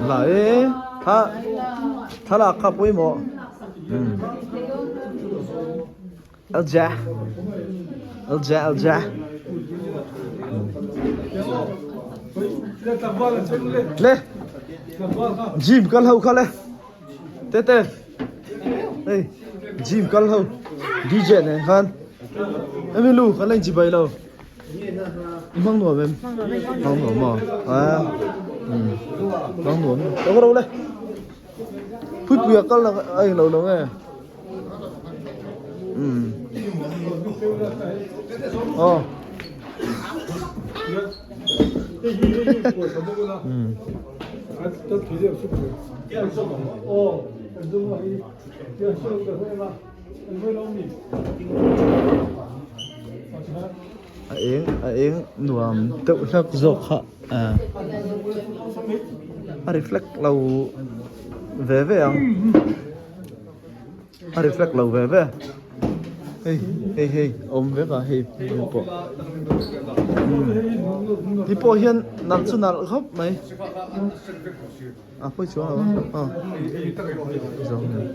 La e tha thlalak kha pawimawh. Alja alja alja. Le gym kal ho kha le. Tete hei gym kal ho DJ nen khan emi lu kan la inchibai lo i hmang nuam em hmang nuam maw a hmang nuam lo ro le pui pui a kal a eng lo lo nge um aw um A eng a eng nuam deuh hlak zawk kha ah a reflect lo ve ve ang a reflect lo ve ve hei hei hei a awm vek a hei pawh ti pawh hian nalh chu nalh khawp mai a pawi chuang lo a aw zawng nen.